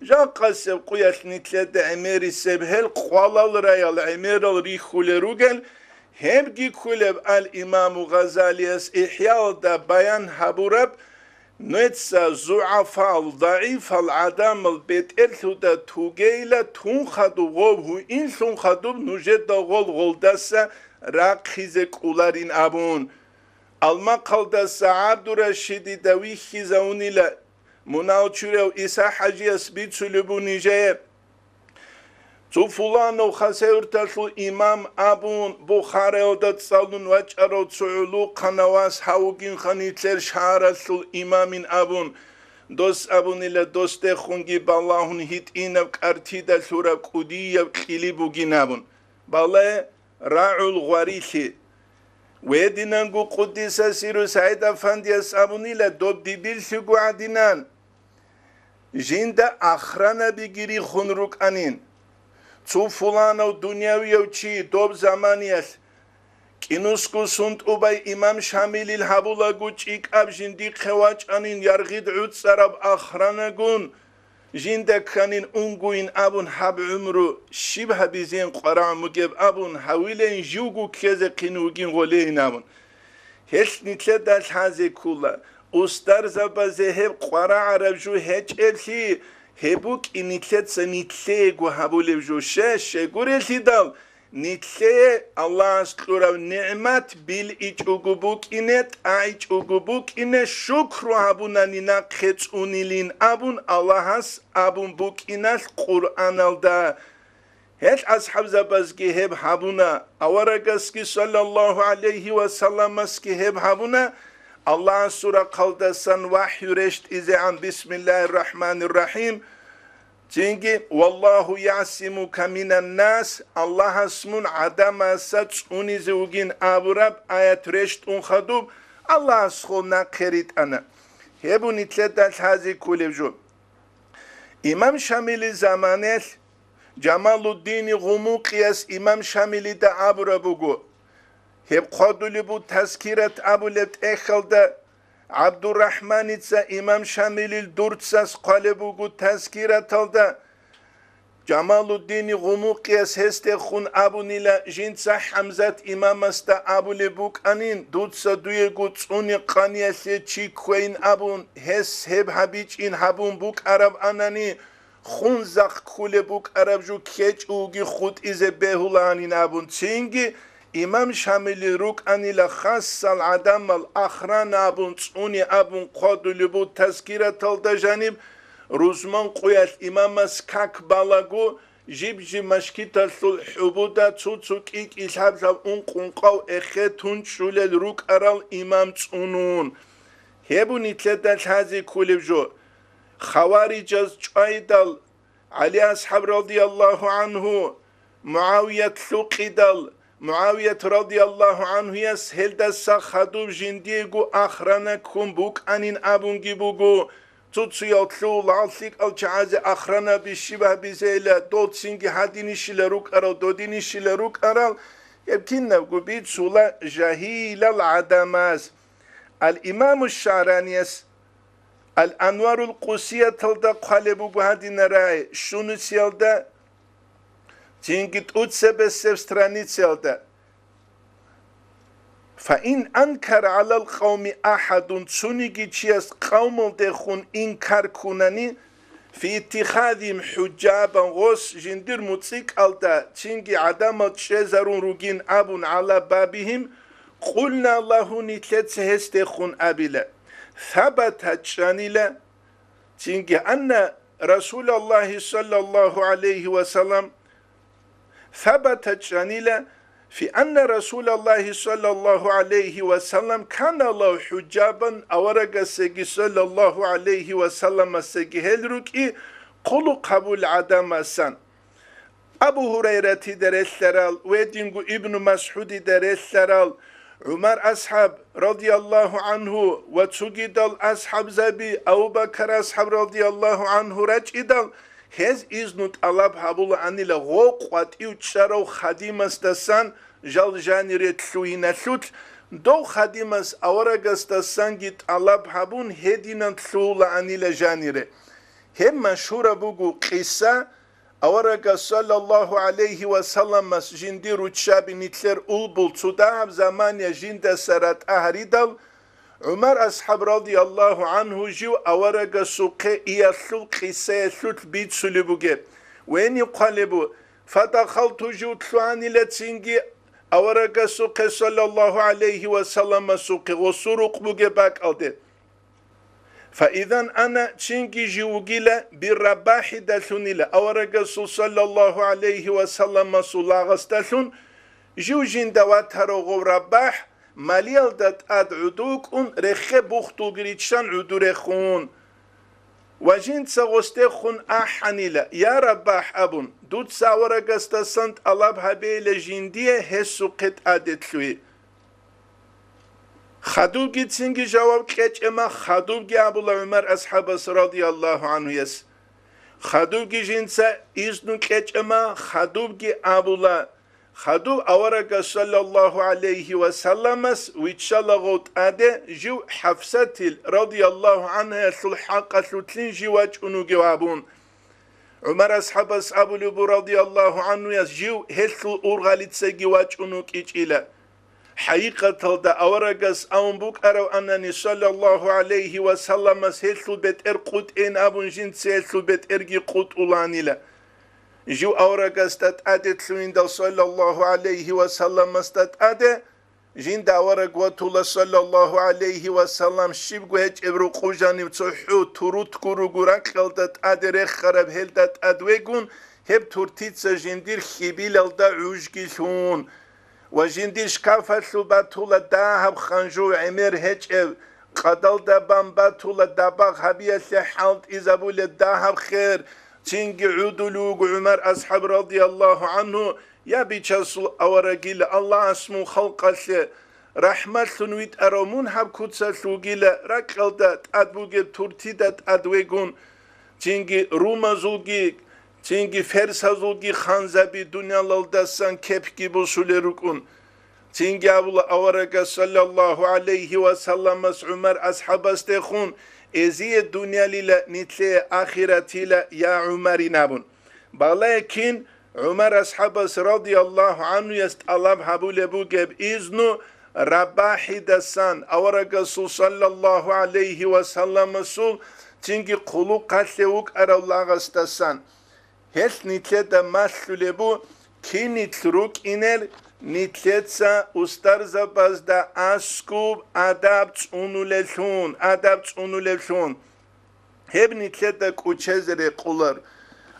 жакъасеб къуялъ нилъеда гӀемерисеб гьел къвалал раял гӀемерал рихьулел ругел, гьебги кколеб ал-Имаму Гъазалияс ИхӀяалда баян гьабураб, Нуца зугӀафал, дагӀифал гӀадамал бетӀерлъуда тугейила, тун хадуб гъоб гьуинлъун хадуб нужеда гъол гъолдаса рахъизе кӀоларин абун. Алмахъалдаса ГӀабдурашидида вихьизавунила, мунагьал чурав ИсахӀажияс бицулеб буни жее. Цо фуланав хасавюрталъул имам абун, Бухараялда цӀалун вачӀарав цо гӀулухъанав вас гьавугинха нилъер шагьаралъул имамин абун, дос абунила, досдехунги балагьун гьитӀинаб кӀартида лъураб кӀудияб кьили бугин абун. Бале, рагӀул гъварилъи. Гьединанго Къуддиса сиру СагӀид Афандияс абунила, доб дибирлъиго гӀадинан. Жинда ахранабиги рихун рукӀанин. Цо фуланав дунявияв чи доб заманиялъ кӀинусго сунтӀубай имам Шамилил гьабулаго чӀикӀаб жиндихъе вачӀанин яргъид гӀуцӀараб ахранагун, жинда кканин унгуин абун гьаб гӀумру щиб гьабизин къварагӀ мугеб абун гьавилейин живго ккезехъин вугин гъолейин абун. Гьелъ нилъеда лъазе ккола, устарзабазе гьеб къварагӀараб жо гьечӀеблъи, гьеб букӀи нилъеца нилъеего гьабулеб жо. Ще, щегурелъидал, нилъее Аллагьас кьураб нигӀмат биличӀого букӀине, тӀайчӀого букӀине, шукру гьабунани нахъе цӀунилин абун Аллагьас абун букӀиналъ Къуръаналда. Гьел асхӀабзабазги гьеб гьабуна, аварагасги саллаллагьу гӀалайгьи ва салламасги гьеб гьабуна, Аллагьасул рахъалдасан вахӀю рещтӀизегӀан, бисмиллагьир рахӀманир рахӀим, цинги, «Валлагьу ясимука минан нас», Аллагьас мун гӀадамаса цӀунизе вугин абураб аят рещтӀун хадуб, Аллагьас хол нахъе ритӀана. Гьеб нилъеда лъазе кколеб жо. Имам Шамилил заманаялъ Жамалуддини Гъумукъияс имам Шамилида абураб буго. Гьеб хъвадулеб буго Тазкират абулеб тӀехьалда, ГӀабдуррахӀманица имам Шамилил дурцас хъвалеб буго Тазкираталда, Жамалуддини Гъумукъияс гьесдехун абунила, жинца ХӀамзат имамасда абулеб букӀанин, дуца дуего цӀуни къаниялъе чи кквейин абун, гьес гьеб гьабичӀин гьабун букӀараб анани, хун захъ ккулеб букӀараб жо ккечӀого хутӀизе бегьулаанин абун, цинги имам Шамилил рукӀанила хасал гӀадамал ахрана абун, цӀуни абун хъвадулеб буго Тазкираталда жаниб, рузман къуялъ имамас как балаго, жиб-жиб машгиталъул хӀубуда цо-цо кӀи-кӀи лъаб-лъаб ункъ-ункъав эхе тунчӀулел рукӀарал имам цӀунун. Гьеб нилъеда лъазе кколеб жо. Хаварижаз чӀвайдал, ГӀали асхӀаб радияллагьу гӀанхӀу, МугӀавият лъукъидал, МугӀавият радияллагьу гӀанхӀуяс гьелдаса хадуб жиндиего ахрана ккун букӀанин абунги буго, цо-цоял лъугьула гьал лъикӀал чагӀазе ахрана бищи бабизейила, дол цинги гьадинищила рукӀарал, додинищила рукӀарал, гьеб кинабго бицула жагьилал гӀадамаз. Ал-Имаму ШагӀранияс Ал-Анварул Къусияталда хъвалеб буго гьадинарай, щунусиялда, цинги тӀуцебесеб страницаялда: «Фаин анкара гӀалал къавми ахӀадун», цониги чияс къавмалдехун инкар ккунани, «фи иттихадихим хӀужжабан», гъос жиндир муцӀикӀалда цинги гӀадамал чӀезарун ругин абун, «гӀала бабихим», къулна лагьу, нилъеца гьесдехун абила, «сабата», чӀанила, цинги, «анна Расулаллагьи саллаллагьу гӀалайгьи ва саллам», сабата, чӀанила, «фи анна Расулаллагьи саллаллагьу гӀалайгьи ва саллам кана лагьу хӀужжабан», аварагасеги саллаллагьу гӀалайгьи ва салламасеги гьел рукӀи хъулухъабул гӀадамасан. Абу Гьурайратида релълъарал ва гьединго Ибну МасгӀудида релълъарал, ГӀумар асхӀаб, радияллагьу гӀанхӀу, ва цогидал асхӀабзаби, Абу Бакар асхӀаб, радияллагьу гӀанхӀу, рачӀидал, гьез изну тӀалаб гьабулаанила гъо къватӀив чӀарав хадимасдасан жал жанире лъугьиналъулъ, дов хадимас аварагасдасанги тӀалаб гьабун гьединан лъугьулаанила жанире. Гьеб машгьураб буго къиса, аварагас саллаллагьу гӀалайгьи ва салламас жиндир руччаби нилъер улбул цо дагьаб замания жиндаса ратӀа гьаридал, ГӀумар асхӀаб радияллагьу гӀанхӀу жив аварагасухъе иялъул къисаялъулъ бицулеб бугеб. Вени хъвалебу, фадахалту, жив лъугьанила цинги аварагасухъе саллаллагьу гӀалайгьи ва салламасухъе гъосул рукъ бугеб бакӀалде. Фаидан ана, чинги жив вугила, бирраббахӀидалъунила, аварагасул саллаллагьу гӀалайгьи ва салламасул лагъасдалъун, жив жинда ватарав гъов раббахӀ, малиялда тӀад гӀуду вукӀун, рехе бухдулги риччан гӀуду рехун. Ва жинца гъосдехун ахӀанила, я раббахӀ абун, дуца аварагасдасан тӀалаб гьабейила жиндие гьесухъе тӀаде лъугьи. Хадубги цинги жаваб кьечӀема, хадубги абула ГӀумар асхӀабас радияллагьу гӀанхӀуяс. Хадубги жинца изну кьечӀема, хадубги абула, хадуб аварагас саллаллагьу гӀалайгьи ва салламас виччалагъов тӀаде жив ХӀафсатил радияллагьу гӀанхӀаялъул хӀакъалъулъин жив вачӀун вугев абун. ГӀумар асхӀабас абулеб буго радияллагьу гӀанхӀуяс жив гьелъул ургъалицаги вачӀун вукӀичӀила. ХӀакъикъаталда аварагас абун букӀарав анани, саллаллагьу гӀалайгьи ва салламас гьелъул бетӀер къутӀейин абун, жинца гьелъул бетӀерги къутӀуланила. Жив аварагасда тӀаде лъугьиндал саллаллагьу гӀалайгьи ва салламасда тӀаде, жинда авараг ватула саллаллагьу гӀалайгьи ва саллам щибго гьечӀеб рукъу жанив цохӀо турутго руго ракьалда тӀаде рехараб гьелда тӀад вегун, гьеб туртица жиндир хьибилалда гӀужги лъун. Ва жиндир шкафалъул батула дагьаб ханжу гӀемер гьечӀев, къадалда бан батула дабагъ гьабиялъе хӀалтӀизабулеб дагьаб хер, цинги гӀудулев вуго ГӀумар асхӀаб радияллагьу гӀанхӀу, я Бичасул аварагила, Аллагьас мун халкъалъе рахӀматлъун витӀарав мун гьаб куцалъ вугила, ракьалда тӀад бугеб туртида тӀад вегун, цинги румазулги, цинги ферсазулги ханзаби дуниялалдасан кепги босулел рукӀун. Цинги абула аварагас саллаллагьу гӀалайгьи ва салламас ГӀумар асхӀабасдехун, эзие дуниялила, нилъее ахиратила, я ГӀумарин абун. Балагье кин ГӀумар асхӀабас радияллагьу гӀанхуяс тӀалаб гьабулеб бугеб изну Рабахидасан, аварагасул саллаллагьу гӀалайгьи ва салламасул цинги хъулухъалъе вукӀарав лагъасдасан. Гьелъ нилъеда малъулеб бу, кин нилъ рукӀинел, нилъеца устарзабазда аскуб адаб цӀунулеллъун, адаб цӀунулеллъун. Гьеб нилъеда кӀучезе рекъолар.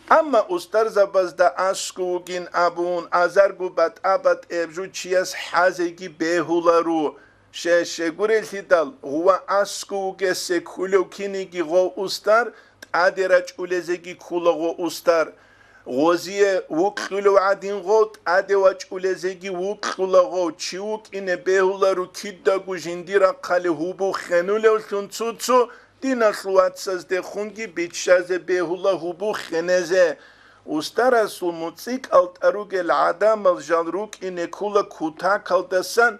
Амма устарзабазда аскӀов вугин абун, азарго батӀа-батӀияб жо чияс хӀазеги бегьуларо. Ще-, щегурелъидал, гъува аскӀов вугесе кколев киниги гъов устар, тӀаде рачӀулезеги ккола гъов устар. Гъозие вукьулев гӀадин гъов, тӀаде вачӀулезеги вукьула гъов. Чи вукӀине бегьуларо кидаго жиндир рахъале гьубу хенулевлъун цо-цо, диналъул вацаздехунги биччазе бегьула гьубу хенезе. Устарасул муцӀи кӀалтӀа ругел гӀадамал жал рукӀине ккола кутакалдасан,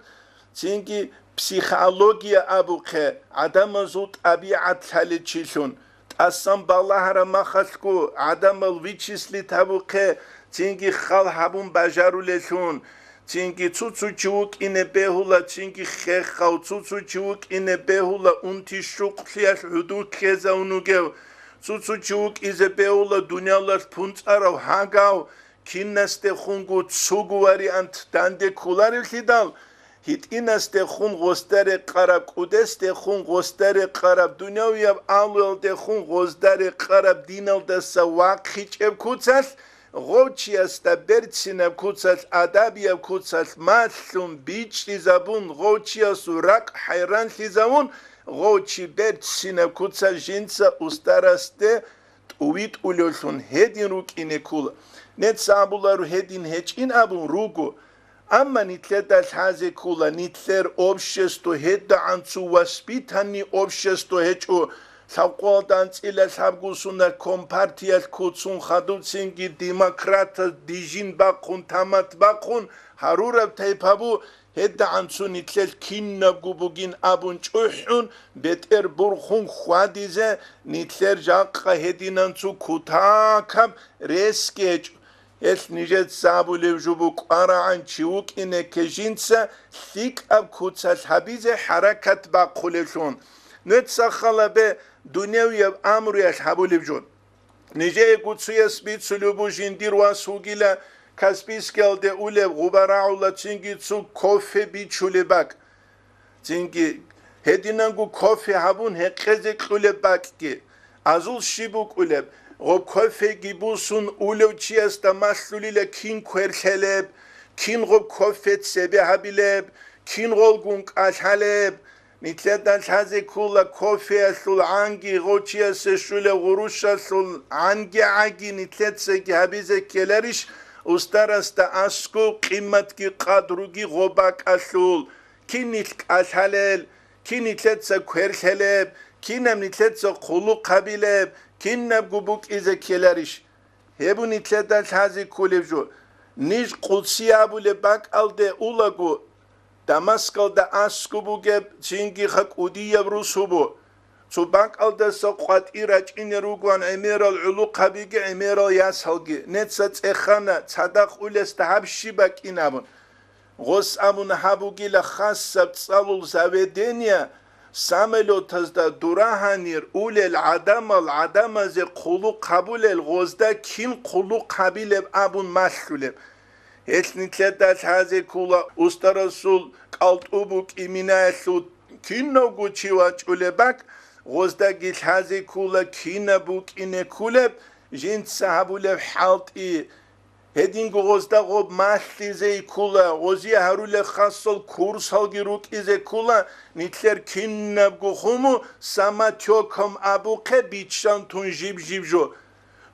цинги психология абухъе, гӀадамазул тӀабигӀат лъалечилъун, тӀасан балагьараб махалъго гӀадамал вычислить гьабухъе, цинги хал гьабун бажарулеллъун, цинги цо-цо чи вукӀине бегьула, цинги хехав, цо-цо чи вукӀине бегьула унти-щукълъиялъ гӀодов ккезавун вугев, цо-цо чи вукӀизе бегьула дуниялалъ пунцӀарав гьагав, кинасдехунго цого вариант данде кколаревлъидал, гьитӀинасдехун гъосда рекъараб, кӀудесдехун гъосда рекъараб, дунявияб агьлуялдехун гъозда рекъараб диналдаса вахъичӀеб куцалъ, гъов чиясда берцинаб куцалъ, адабияб куцалъ малъун бичӀчӀизабун, гъов чиясул ракӀ хӀайранлъизавун, гъов чи берцинаб куцалъ жинца устарасде тӀувитӀулевлъун гьедин рукӀине ккола. Нецц абуларо гьедин гьечӀин абун руго. Амма нилъеда лъазе ккола, нилъер общество гьедагӀан цо воспитанный общество гьечӀо. Лъабкъоялда анцӀила лъабго сунат компартиялъ куцун хадубцинги демократаз дижин бахъун, тамат бахъун гьарураб тайпа бу, гьедагӀан цо нилъелъ кинабго бугин абун чӀухӀун, бетӀер бурхун хьвадизе, нилъер жакъа гьединан цо кутакаб ресги гьечӀо. Гьелъ нижеца абулев жо букӀварагӀан чи вукӀинеке жинца лъикӀаб куцалъ гьабизе хӀаракат бахъулевлъун. Нуца халабе дуневияб амруялъ гьабулев жо. Нижее гуцуяс бицулеб бу жиндир вас вугила Каспийскиялде улеб гъуба рагӀула цинги цо кофе бичулеб бакӀ. Цинги гьединанго кофе гьабун гьекъезе кьулеб бакӀги. Азул щиб букӀулеб? Гъоб кофеги бусун улев чиясда малъулила кин кверлъелеб, кин гъоб кофе цебе гьабилеб, кин гъолгун кӀалъалеб. Нилъеда лъазе ккола кофеялъул гӀанги, гъочиясе щулев гъурущалъул гӀанги-гӀаги нилъецаги гьабизе ккеларищ, устарасда аскӀов къиматги къадруги гъобакӀалъул, кин нилъ кӀалъалел, кин нилъеца кверлъелеб, кинаб нилъеца хъулухъ гьабилеб, кинабго букӀизе ккеларищ? Гьеб нилъеда лъазе кколеб жо. Ниж Къудси абулеб бакӀалде улаго, Дамаскалда аскӀуб бугеб цинги хакӀудияб русубу. Цо бакӀалдаса къватӀир рачӀине ругоан гӀемерал гӀулухъабиги гӀемерал ясалги. Неца цӀехана, цадахъ улесда гьаб щиб бакӀин абун. Гъос абуна гьаб бугила хасаб цӀалул заведение, самолетазда дурагьанир улел гӀадамал гӀадамазе хъулухъ гьабулел, гъозда кин хъулухъ гьабилеб абун малъулеб. Гьелъ нилъеда лъазе ккола устарасул кӀалтӀу букӀи минаялъул кинавго чи вачӀулеб бакӀ, гъоздаги лъазе ккола кинаб букӀине ккулеб, жинца гьабулеб хӀалтӀи. Гьединго гъозда гъоб малъизе ккула, гъозие гьарулел хасал курсалги рукӀизе ккула, нилъер кинабго хуму самотёком абухъе биччан тун жиб-жиб жо.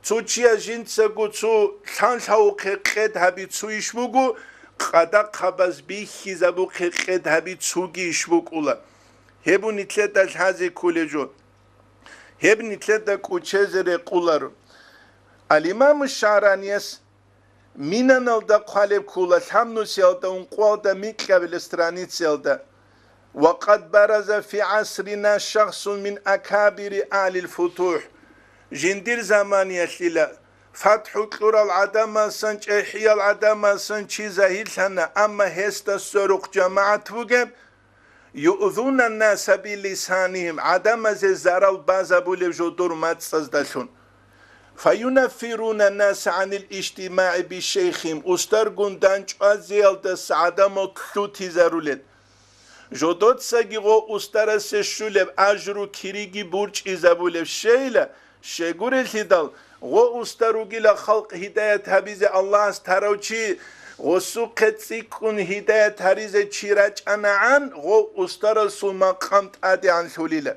Цо чияс жинцаго цо лъан-лъавухъе къед гьаби цо иш буго, къадахъабаз бихьизабухъе къед гьаби цоги иш букӀула. Гьеб нилъеда лъазе кколеб жо. Гьеб нилъеда кӀучезе рекъоларо. Ал-Имаму ШагӀранияс Минаналда хъвалеб ккола лъабнусиялда ункъоялда микьабилеб страницаялда: «Ва къад бараза фи гӀасрина шахсун мин акабири агьлил футухӀ». Жиндир заманиялъила ФатхӀу кьурал гӀадамасан, чӀехӀиял гӀадамасан чи загьирлъана, амма гьесда сверухъ жамагӀат бугеб, юъзуна ннаса билисанигьим, гӀадамазе зарал базабулеб жодор мацӀаздалъун. Фаюнаффируна ннаса гӀанил ижтимагӀи бишейхим, устаргун дандчӀвазеялдаса гӀадамал лъутизарулел. Жодоцаги гъо устарасе щулеб ажру кириги бурчӀизабулеб щейила, щегурелъидал, гъо устар ругила халкъ гьидаят гьабизе Аллагьас тарав чи, гъосухъе цӀикӀкӀун гьидаят гьаризе чи рачӀанагӀан, гъо устарасул макъам тӀадегӀанлъулила.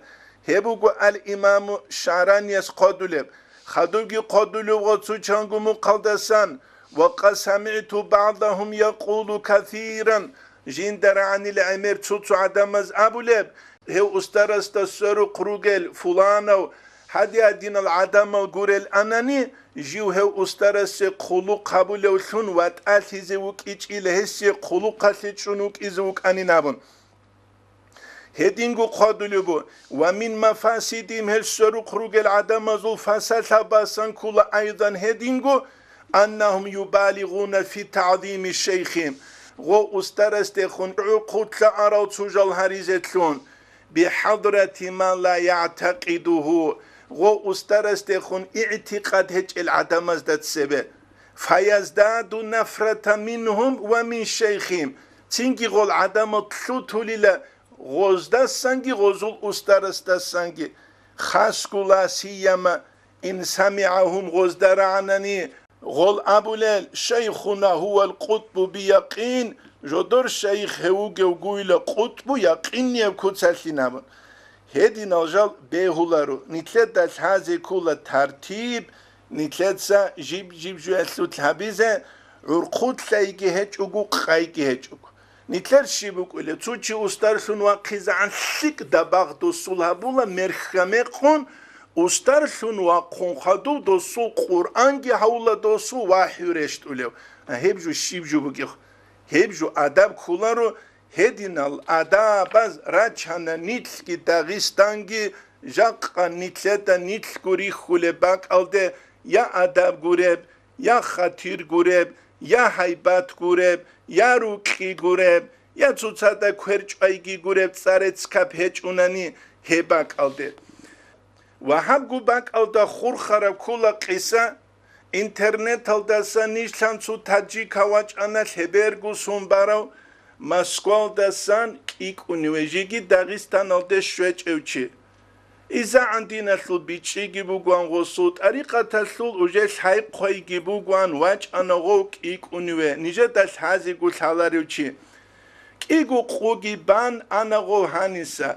Гьеб буго ал-Имаму ШагӀранияс хъвадулеб. Хадубги хъвадулев гъо цу чанго мухъалдасан, ва къад самигӀту багӀдагьум якъулу касиран, жинда рагӀанил гӀемер цо-цо гӀадамаз абулеб, гьев устарасда сверухъ ругел фуланав, гьадиадинал гӀадамал гурел анани, жив гьев устарасе хъулухъ гьабулевлъун ватӀалъизе вукӀичӀила, гьесие хъулухъалъе чӀун вукӀизе вукӀанин абун. Гьединго хъвадулеб бу, ва мин мафасидим, гьел сверухъ ругел гӀадамазул фасалъабасан ккула айдан гьединго, аннагьум юбалигъуна фи тагӀзими шейхим, гъо устарасдехун гӀурхъулъа арал цо жал гьаризе лъун, бихӀадрати ма ла ягӀтакъидугьу, гъо устарасдехун игӀтикъад гьечӀел гӀадамазда цебе. Фаяздаду нафрата мингьум ва мин шейхим, цинги гъол гӀадамал лъутулила гъоздасанги гъозул устарасдасанги, хасго ла сияма ин самигӀагьум гъозда рагӀанани, гъол абулел, шайхуна гьувал къутӀбу биякъин, жодор шайх гьев вугев гуйла къутӀбу якъиннияб куцалъин абун. Гьединал жал бегьуларо, нилъеда лъазе ккула тартиб, нилъеца жиб-жиб жуялъулъ гьабизе, гӀурхъулъайги гьечӀого, къайги гьечӀого. Нилъер щиб букӀулеб, цо чи устарлъун вахъизегӀан лъикӀ дабагъ досул гьабула, мерхьа-мекъун, устарлъун вахъун хадув досул Къуръанги гьавула досул вахӀю рещтӀулев. А гьеб жо щиб жо бугеб? Гьеб жо адаб кколаро, гьединал адабаз рачана нилъги Дагъистанги, жакъа нилъеда нилъго рихьулеб бакӀалде я адаб гуреб, я хатир гуреб, я гьайбат гуреб, я рукьи гуреб, я цоцазда кверчӀвайги гуреб цӀарецкаб гьечӀунани гьеб бакӀалде. Ва гьабго бакӀалда хурхараб ккола къиса, интернеталдаса нилъан цо таджикав вачӀана лъеберго сон барав, Москвалдасан кӀикӀуневе, жеги Дагъистаналде щвечӀев чи. ИзагӀан диналъул бичӀчӀиги бугоан гъосул, тӀарикъаталъул уже лъай-хъвайги бугоан, вачӀана гъов кӀикӀуневе, нижеда лъазего лъаларев чи. КӀиго къуги бан ана гъов гьаниса.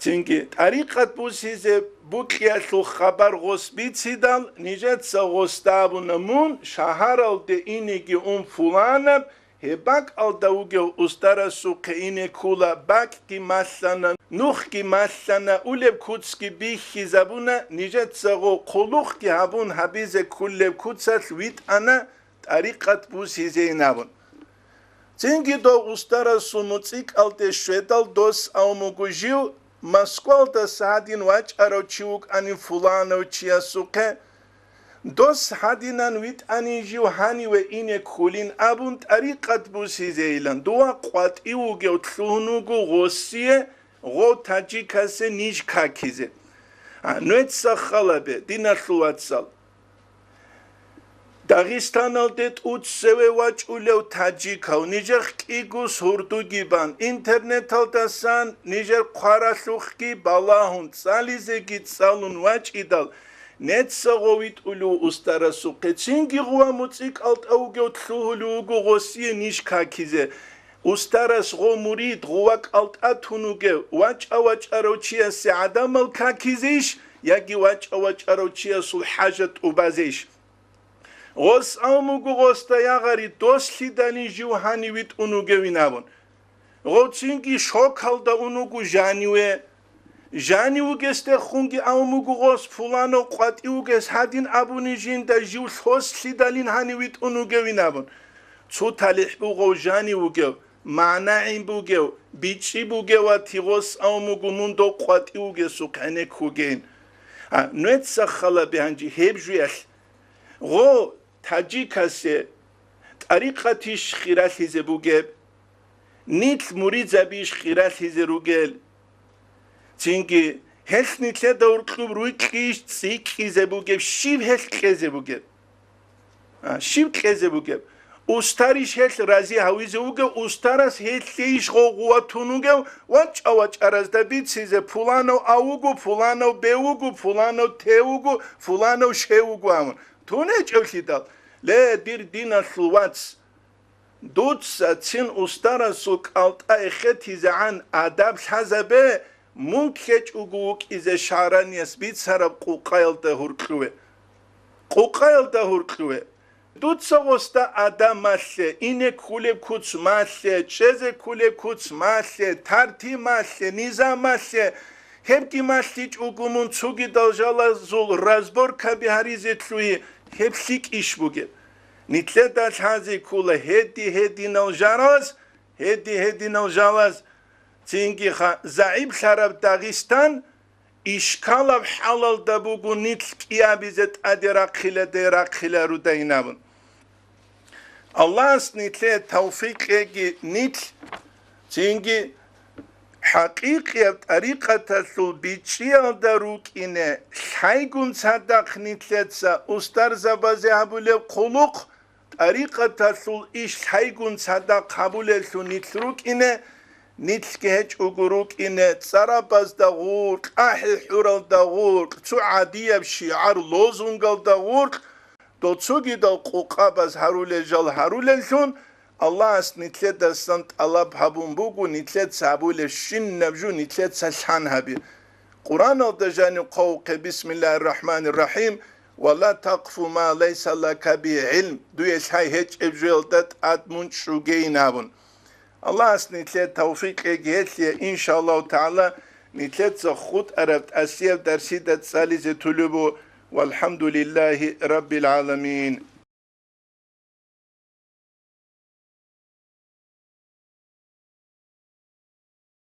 Цинги тӀарикъат бусизе букьиялъул хабар гъос бицидал, нижеца гъосда абуна, мун шагьаралде инеги ун фуланаб, гьеб бакӀалда вугев устарасухъе ине ккула, бакӀги малъана, нухги малъана, улеб куцги бихьизабуна, нижеца гъо хъулухъги гьабун гьабизе кколеб куцалъ витӀана, тӀарикъат бусизейин абун. Цинги дов устарасул муцӀикӀалде щведал дос авмуго жив, Москвалдаса гьадин вачӀарав чи вукӀанин фуланав чиясухъе, дос гьадинан витӀанин жив гьаниве ине кколин абун тӀарикъат бусизейилан, дова къватӀив вугев лъугьун вуго гъосие, гъов таджикасе ниж какизе. А, нуеца халабе, диналъул вацал. Дагъистаналде тӀуцеве вачӀулев таджикав нижехъ кӀигус гьурдуги бан, интернеталдасан нижер хъваралъухъги балагьун, цӀализеги цӀалун вачӀидал, неца гъовитӀулев устарасухъе цинги гъува муцӀикӀал тӀавугев лъугьулев вуго гъосие ниж какизе. Устарас гъо мурид, гъува кӀалтӀа тун вугев, вачӀа-вачӀарав чиясе гӀадамал какизейищ яги вачӀа-вачӀарав чиясул хӀажат тӀубазейищ? Гъос авмуго гъосда ягъари, дос лъидалин жив гьанив витӀун вугевин абун. Гъовцинги шокалда ун вуго жаниве. Жанив вугесдехунги авмуго гъос пуланав къватӀив вугес гьадин абуни жинда жив лъос лъидалин гьанив витӀун вугевин абун. Цо талихӀ бугъав жанив вугев, магӀнагӀин бугев, бичӀчӀи бугев вати гъос авмуго мун дов къватӀив вугесухъ гӀенеккугейин. А, нуеца халабе гьанже гьеб жуялъ. Гъо, таджикасе тӀарикъатищ хиралъизе бугеб? Нилъ муридзабищ хиралъизе ругел? Цинги, гьелъ нилъеда гьоркьоб рукьищ цӀикӀкӀизе бугеб, щиб гьелъ кьезе бугеб? А, щиб кьезе бугеб? Устарищ гьелъ рази гьавизе вугев, устарас гьелъейищ гъовгъув ватун вугев, вачӀа-вачӀаразда бицизе, пуланав а вуго, пуланав б вуго, пуланав т вуго, пуланав щ вуго абун? Тун гьечӀевлъидал, ле, дир диналъул вац, дуца цин устарасул кӀалтӀа эхетизегӀан адаб лъазабе, мун ккечӀого вукӀизе шагьраниялъ бицараб къукъаялда гьоркьове. Къукъаялда гьоркьове. Дуца гъосда адаб малъе, ине кколеб куц малъе, чӀезе кколеб куц малъе, тартиб малъе, низам малъе, гьебги малъичӀого мун цогидал жалазул разборкаби гьаризе лъугьи, гьеб лъикӀищ бугеб? Нилъеда лъазе ккола гьеди-гьединал жалаз, гьеди-гьединал жалаз, цинги ха-, загӀиплъараб Дагъистан ишкалаб хӀалалда буго нилъ кӀиабизе тӀаде рахъиладай рахъиларудайин абун. Аллагьас нилъее тавфикъ кьеги нилъ, цинги хӀакъикъияб тӀарикъаталъул бичӀчӀиялда рукӀине лъайгун цадахъ нилъеца устарзабазе гьабулеб хъулухъ, тӀарикъаталъул иш лъайгун цадахъ гьабулеллъун нилъ рукӀине, нилъги гьечӀого рукӀине цӀарабазда гъуркь, ахӀи-хӀуралда гъуркь, цо гӀадияб шигӀар-лозунгалда гъуркь, дол цогидал къукъабаз гьарулел жал гьарулеллъун, Аллагьас нилъедасан тӀалаб гьабун буго, нилъеца гьабулебщинаб жо нилъеца лъан гьабе. Къуръаналда жанив хъвавухъе: «Бисмиллагьир рахӀманир рахӀим, ва ла такъфу ма лайса лака бигьи гӀилм», дуе лъай гьечӀеб жоялда тӀад мун чӀугейин абун. Аллагьас нилъее тавфикъ кьеги гьелъие, иншааллагьу тагӀала, нилъеца хутӀараб тӀасияб дарсида цӀализе тулеб буго. ВалхӀамдулиллагьи раббил гӀаламин.